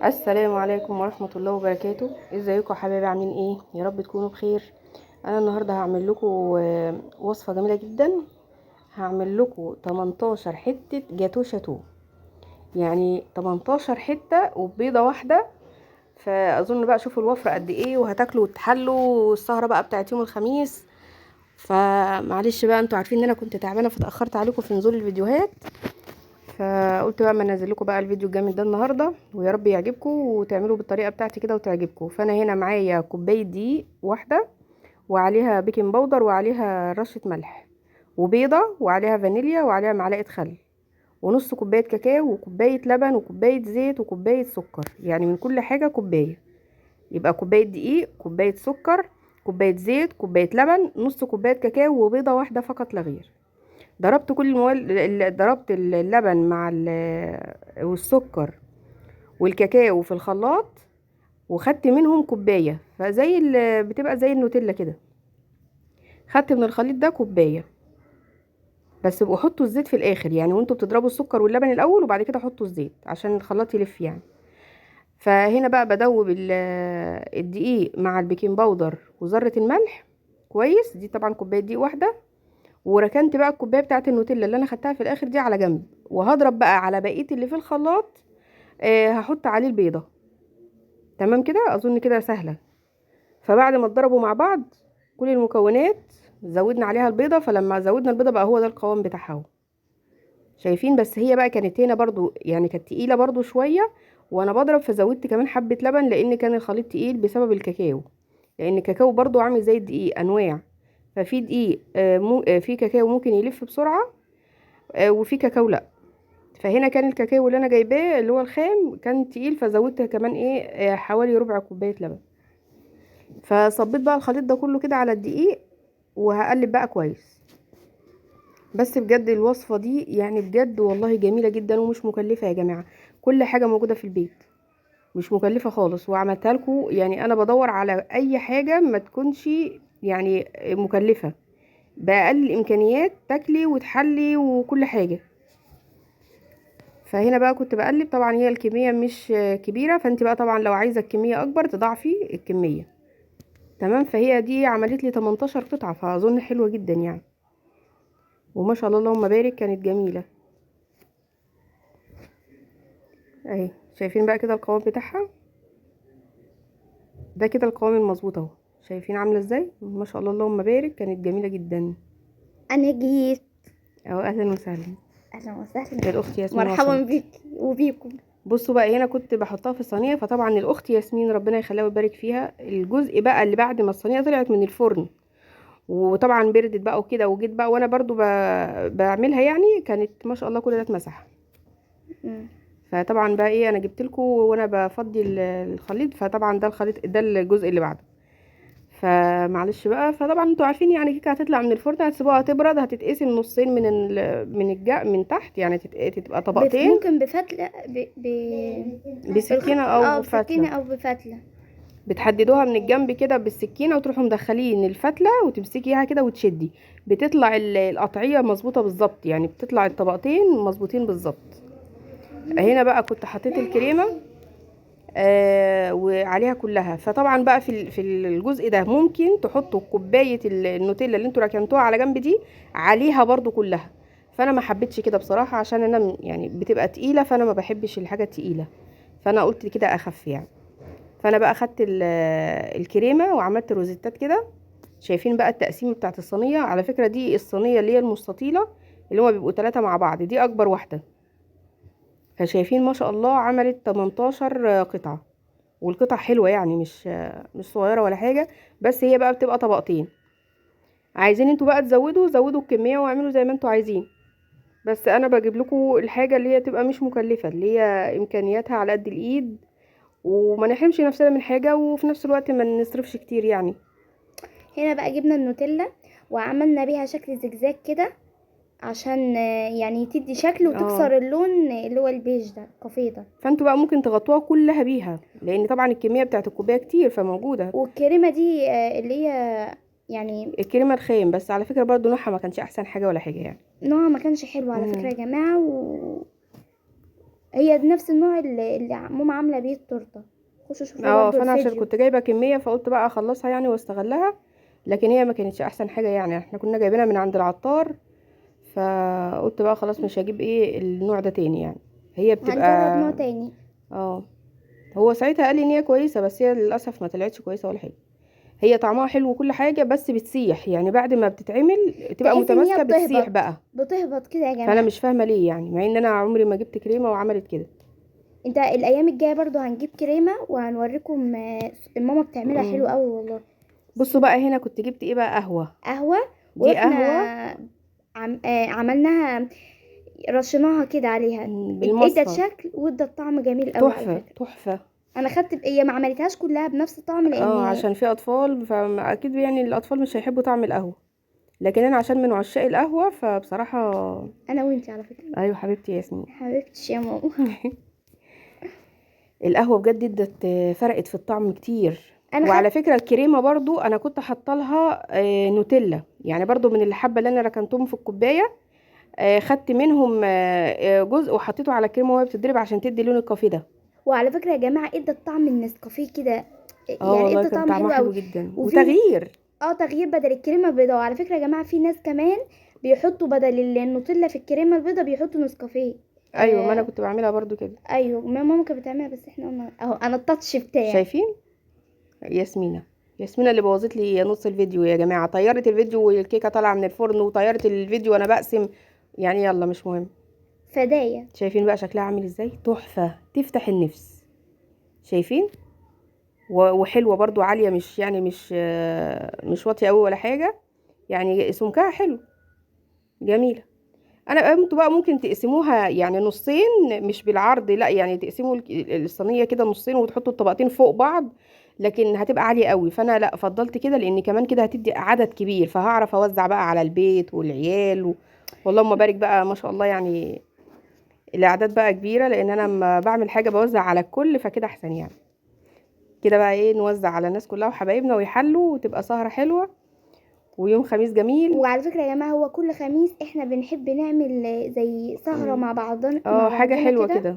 السلام عليكم ورحمة الله وبركاته. ازيكم يا حبايبي؟ عاملين ايه؟ يا رب تكونوا بخير. انا النهاردة هعمل لكم وصفة جميلة جدا. هعمل لكم 18 حتة جاتو شاتو، يعني 18 حتة وبيضة واحدة. فاظن بقى شوفوا الوفرة قد ايه، وهتاكلوا وتحلوا السهرة بقى بتاعت يوم الخميس. فمعلش بقى، انتوا عارفين ان انا كنت تعبانة فتأخرت عليكم في نزول الفيديوهات، فقلت بقى ما انزل لكم بقى الفيديو الجامد ده النهارده، ويا رب يعجبكم وتعملوا بالطريقة بتاعتي كده وتعجبكم. فانا هنا معايا كوباية دقيق واحدة، وعليها baking powder، وعليها رشه ملح، وبيضه، وعليها فانيليا، وعليها معلقه خل، ونص كوباية كاكاو، وكوبايه لبن، وكوبايه زيت، وكوبايه سكر. يعني من كل حاجة كوباية. يبقى كوباية دقيق، كوباية سكر، كوباية زيت، كوباية لبن، نص كوباية كاكاو، وبيضه واحدة فقط لا غير. ضربت كل الموال، ضربت اللبن مع والسكر والكاكاو في الخلاط، وخدت منهم كوباية، فزي بتبقى زي النوتيلا كده. خدت من الخليط ده كوباية بس. ابقوا حطوا الزيت في الاخر، يعني وانتوا بتضربوا السكر واللبن الاول، وبعد كده حطوا الزيت عشان الخلاط يلف يعني. فهنا بقى بدوب الدقيق مع ال baking powder وذره الملح كويس. دي طبعا كوباية دقيق واحدة. وركنت بقى الكوباية بتاعه النوتيلا اللي انا خدتها في الاخر دي على جنب، وهضرب بقى على بقية اللي في الخلاط. هحط عليه البيضة. تمام كده، اظن كده سهلة. فبعد ما اتضربوا مع بعض كل المكونات، زودنا عليها البيضة. فلما زودنا البيضة بقى هو ده القوام بتاعها اهو، شايفين؟ بس هي بقى كانت هنا برضو يعني كانت تقيلة برضو شوية وانا بضرب، فزودت كمان حبه لبن لان كان الخليط تقيل بسبب الكاكاو، لان الكاكاو برضو عامل زي الدقيق انواع. ففي دقيق في كاكاو ممكن يلف بسرعة، وفي كاكاو لا. فهنا كان الكاكاو اللي انا جايباه اللي هو الخام كان تقيل، فزودت كمان ايه حوالي ربع كوباية لبن. فصبيت بقى الخليط ده كله كده على الدقيق، وهقلب بقى كويس. بس بجد الوصفة دي يعني بجد والله جميلة جدا ومش مكلفة يا جماعة. كل حاجة موجودة في البيت، مش مكلفة خالص، وعملتها لكم. يعني انا بدور على اي حاجة ما تكونش يعني مكلفة، باقل الامكانيات تاكلي وتحلي وكل حاجة. فهنا بقى كنت بقلب، طبعا هي الكمية مش كبيرة، فانت بقى طبعا لو عايزه الكمية اكبر تضاعفي الكمية. تمام. فهي دي عملت لي 18 قطعه، فاظن حلوة جدا يعني، وما شاء الله اللهم بارك، كانت جميلة اهي. شايفين بقى كده القوام بتاعها؟ ده كده القوام المظبوط اهو، شايفين عامله ازاي؟ ما شاء الله اللهم بارك، كانت جميلة جدا. أنا جيت. اهو اهلا وسهلا. أهلا وسهلا الاخت ياسمين، مرحبا وصلت. بك وبيكم. بصوا بقى هنا كنت بحطها في الصينية، فطبعا الاخت ياسمين ربنا يخليها ويبارك فيها، الجزء بقى اللي بعد ما الصينية طلعت من الفرن وطبعا بردت بقى وكده، وجيت بقى وانا برضو بعملها يعني، كانت ما شاء الله كل ده اتمسح. فطبعا بقى ايه، انا جبت لكم وانا بفضي الخليط، فطبعا ده الخليط ده الجزء اللي بعده، فمعلش بقى. فطبعا انتوا عارفين يعني كيكة هتطلع من الفرن هتسيبوها تبرد، هتتقسم نصين من من تحت، يعني تبقى طبقتين. ممكن بفتله بسكينة او بفتله، بسكينة بفتله او بفتله. بتحددوها من الجنب كده بالسكينة، وتروحوا مدخلين الفتله وتمسكيها كده وتشدي، بتطلع القطعية مظبوطة بالظبط، يعني بتطلع الطبقتين مظبوطين بالظبط. هنا بقى كنت حطيت الكريمة وعليها كلها. فطبعا بقى في الجزء ده ممكن تحطوا كوباية النوتيلا اللي انتوا ركنتوها على جنب دي عليها برضو كلها. فانا ما حبيتش كده بصراحة، عشان انا يعني بتبقى تقيلة، فانا ما بحبش الحاجة التقيله، فانا قلت كده اخف يعني. فانا بقى خدت الكريمة وعملت روزيتات كده. شايفين بقى التقسيم بتاعت الصينية؟ على فكرة دي الصينية اللي هي المستطيله اللي هما بيبقوا 3 مع بعض، دي اكبر واحدة. فشايفين ما شاء الله عملت 18 قطعه، والقطع حلوة يعني، مش صغيرة ولا حاجة، بس هي بقى بتبقى طبقتين. عايزين انتوا بقى تزودوا، زودوا الكمية واعملوا زي ما انتوا عايزين، بس انا بجيب لكم الحاجة اللي هي تبقى مش مكلفة، اللي هي امكانياتها على قد الايد، وما نحرمش نفسنا من حاجة، وفي نفس الوقت ما نصرفش كتير يعني. هنا بقى جبنا النوتيلا وعملنا بيها شكل زجزاج كده، عشان يعني تدي شكل وتكسر اللون اللي هو البيج ده الكافيه ده. فانتوا بقى ممكن تغطوها كلها بيها، لان طبعا الكمية بتاعت الكوباية كتير فموجوده. والكريمه دي اللي هي يعني الكريمة الخام، بس على فكرة برضو نوعها ما كانش احسن حاجة ولا حاجة يعني، نوعها ما كانش حلو على فكرة يا جماعة. هي نفس النوع اللي ماما عامله بيه التورتة. خشوا شوفوا اه، برضو فانا عشان الفيديو. كنت جايبه كمية فقلت بقى اخلصها يعني واستغلها، لكن هي ما كانتش احسن حاجة يعني، احنا كنا جايبينها من عند العطار، فقلت بقى خلاص مش هجيب ايه النوع ده تاني يعني. هي بتبقى هنجرب نوع تاني. اه، هو ساعتها قال لي ان هي كويسة، بس هي للاسف ما طلعتش كويسة ولا حاجة. هي طعمها حلو وكل حاجة، بس بتسيح يعني بعد ما بتتعمل تبقى تحس ان هي متماسكة، بتسيح بتهبط، بقى. بتهبط كده يا فانا جماعة. مش فاهمه ليه يعني، مع ان انا عمري ما جبت كريمة وعملت كده. انت الايام الجاية برضو هنجيب كريمة وهنوريكم، ماما بتعملها حلو قوي والله. بصوا بقى هنا كنت جبت ايه بقى؟ قهوة. قهوة. دي ورحنا قهوة. عملناها، رشيناها كده عليها. بالمصفى. ادت شكل وادت طعم جميل قوي على تحفة فكرة. تحفة. انا خدت هي ما عملتهاش كلها بنفس الطعم لان عشان في اطفال، فاكيد يعني الاطفال مش هيحبوا طعم القهوة، لكن انا عشان من عشاق القهوة فبصراحة انا وانتي على فكرة. ايوه حبيبتي يا ياسمين. حبيبتي يا ماما. القهوة بجد فرقت في الطعم كتير. أنا وعلى خدت فكرة الكريمة برضو أنا كنت حاطة لها نوتيلا، يعني برضو من الحبة اللي أنا ركنتهم في الكوباية، خدت منهم جزء وحطيته على الكريمة وهي بتتضرب عشان تدي لون الكافيه ده. وعلى فكرة يا جماعة ادى الطعم النسكافيه كده، يعني والله ادى كان طعم طعمها حلو قوي. حلو جدا. وفي وتغيير. تغيير بدل الكريمة البيضاء. وعلى فكرة يا جماعة في ناس كمان بيحطوا بدل النوتيلا في الكريمة البيضاء بيحطوا نسكافيه. أيوة، ما أنا كنت بعملها برضو كده. أيوة، ما ماما كانت بتعملها، بس إحنا قلنا أهو أنا التاتش بتاعي. شايفين؟ ياسمينة اللي بوظت لي نص الفيديو يا جماعة، طيرت الفيديو والكيكة طالعة من الفرن، وطيرت الفيديو وأنا بقسم، يعني يلا مش مهم. فداية. شايفين بقى شكلها عامل ازاي؟ تحفة، تفتح النفس. شايفين؟ وحلوة برضو، عالية، مش واطية قوي ولا حاجة، يعني سمكها حلو، جميلة. انتوا بقى ممكن تقسموها يعني نصين، مش بالعرض، لا يعني تقسموا الصينية كده نصين وتحطوا الطبقتين فوق بعض، لكن هتبقى عالية قوي. فانا لا فضلت كده، لان كمان كده هتدي عدد كبير، فهعرف اوزع بقى على البيت والعيال واللهم بارك بقى ما شاء الله، يعني الاعداد بقى كبيرة، لان انا لما بعمل حاجة بوزع على الكل، فكده احسن يعني. كده بقى ايه، نوزع على الناس كلها وحبايبنا ويحلوا، وتبقى سهرة حلوة ويوم خميس جميل. وعلى فكرة يا جماعة هو كل خميس احنا بنحب نعمل زي سهرة مع حاجة بعضنا حلوة كده. كده.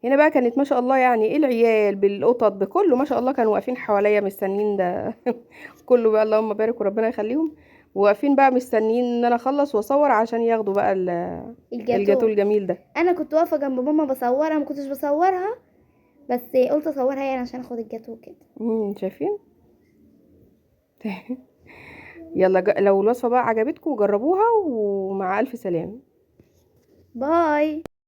هنا بقى كانت ما شاء الله يعني ايه العيال بالقطط بكله ما شاء الله كانوا واقفين حواليا مستنيين ده كله بقى اللهم بارك وربنا يخليهم، واقفين بقى مستنيين ان انا اخلص واصور عشان ياخدوا بقى الجاتوه. الجاتوه الجميل ده. انا كنت واقفة جنب ماما بصورها، ما كنتش بصورها بس قلت اصورها يعني عشان اخد الجاتوه كده. شايفين؟ يلا لو الوصفة بقى عجبتكم جربوها، ومع ألف سلامة. باي.